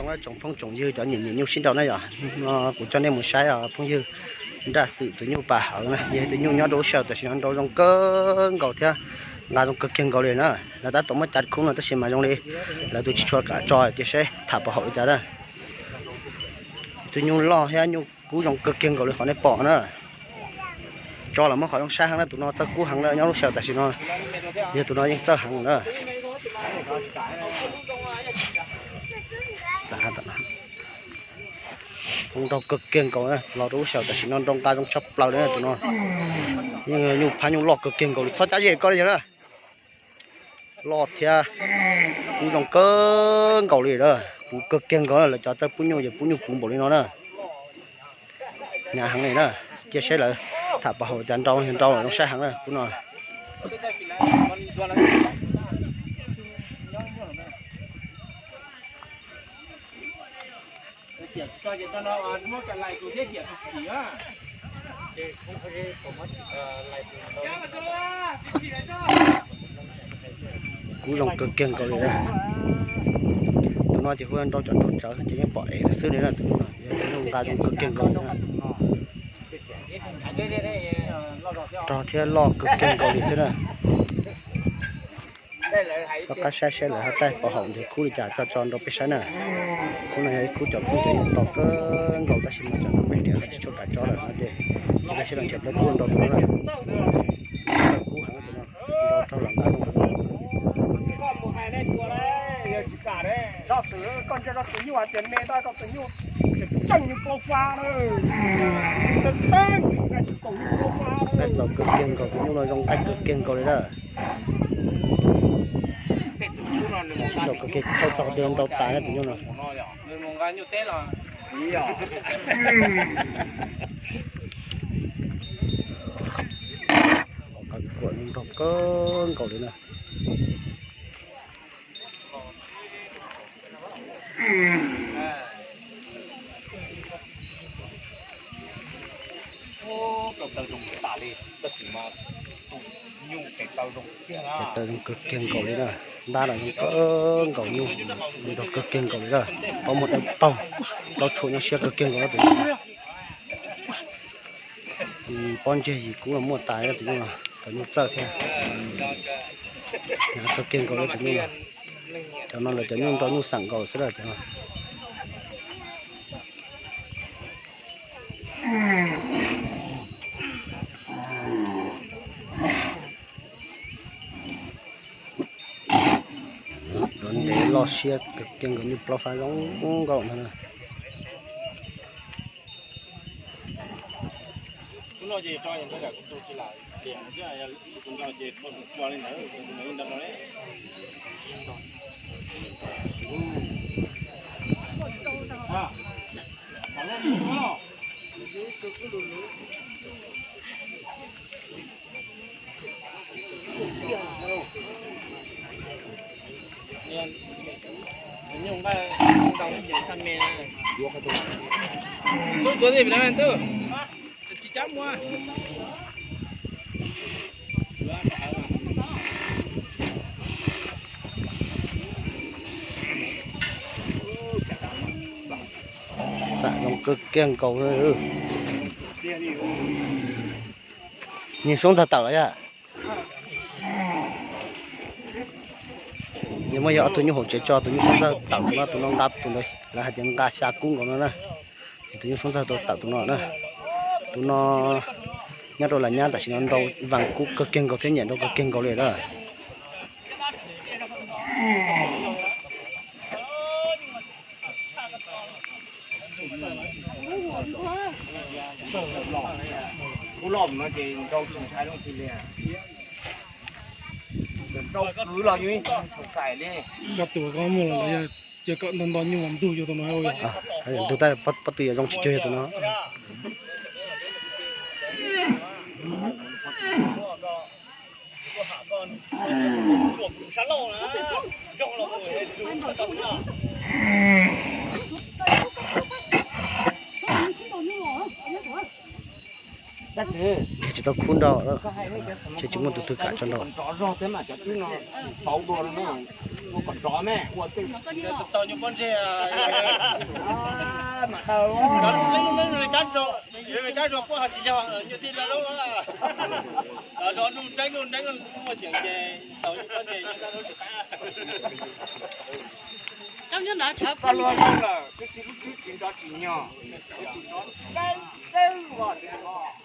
Tsoom phooj tsoom ywg cov nyiam nyiam nyuj sib nraus na yom, no kuv coj nej mus saib os phooj ywg. Nraj Xwm tus nyuj pas hawv na, yog tus nyuj nyob rau lub sij hawm tam sim no nrau zoo kawg nkaus thiab nqa zoo kawg kiag nkaus li na. Lawv tab tom muab cav khub no tab sis mas zoo li lawv tus tsis tshua kam tso, cia seb tham puas haum li cas na. Tus nyuj loj thiab nyuj kub zoo kawg kiag nkaus li qhov nej pom na. Tso los muaj qhov zoo saib heev na, tus no txawj kub heev na, nyob lub sij hawm tam sim no yog tus no yeej txawj heev na. Zoo nraug kawg kiag nkaus, los rau lub sij hawm tam sim no nrau nqa zoo tshaj plaws li tus no. Yeej nyuj phab nyuj loj kawg kiag nkaus li, txhob cab ze koj li yog na. Loj thiab kub zoo kawg nkaus li lawm, puv kawg kiag nkaus na, lawv cov txawj pub nyuj ces pub nyuj puv npaum li no na. Hnyav heev li na, cia seb lawv tham puas haum cas, nrau nrau los zoo saib heev na kub no. Kub zoo kawg kiag nkaus li na. Tus no ces hu nrau cov nrau tsawv ces yeej pom ev xwb li na, tus no yog tus nyuj nqa zoo kawg kiag nkaus li na. Rog thiab loj kawg kiag nkaus li thiab na. Rov qab saib saib lawv haj txawj puas haum ntawd kub li cas coj tso nrau peb saib na. Kub no yog ib kub cov phooj ywg yeej tos kawg nkaus tab sis mas tsam no peb riam tsis tshua kam tso lawm no ces cia peb saib los nrhiav plaub kub nrau tus no na. Kub heev tus no, nrau raug los nqa zoo. Nqaij txaus kawg kiag nkaus, tus nyuj no zoo nqaij kawg kiag nkaus li na. Sib nraus kawg kiag, thauj txog qhov twg nrau tas na tus nyuj no. Kuam nrau kawg nkaus li na. Tes taw zoo kawg kiag nkaus li na, ntab los zoo kawg nkaus, nyuj nrau kawg kiag nkaus li na, pob muag dawb paug, plaub tshuam nyob siab kawg kiag nkaus na tus. Pob ntseg yim kub los muaj tas tus nyuj no, cov nyuj txawj thiab. Hnyav kawg kiag nkaus li tus nyuj no. Cov no lawv cov nyuj nrau nyuj xam nkaus xwb lawm cov no. Duav ntev loj siab kawg kiag nkaus, nyuj plaub fab zoo nkauj no na. Xam zoo kawg kiag nkaus. Nyuj soob ntxawg tawm los yog. Yog muaj yog ob tug nyuj hauv tsev tso, tus nyuj soob ntxawg tawm no, tus no nqa tus ntawd lawv hais tias nqa xya kub nkaus no na. Es tus nyuj soob ntxawg tau tawm tus no na. Tus no nyob rau Las Nyab tam sim no nrau vas kub kawg kiag nkaus thiab nyiam nrau kawg kiag nkaus li lawm. Koj tus koj muaj los yog ces koj nto nto nyuj mas ntug yog tus no. Ntug tab pob tw yog zoo tsis cuag yog tus no. Tab sis Nkag tsis tau khub nrau, ces tsis muaj tus twg kam tso nrau. Koj nyob nrad tshav koj lawm, twb tsis lub tsis nrov tsis nyog, tsis nrov, tsis nrov.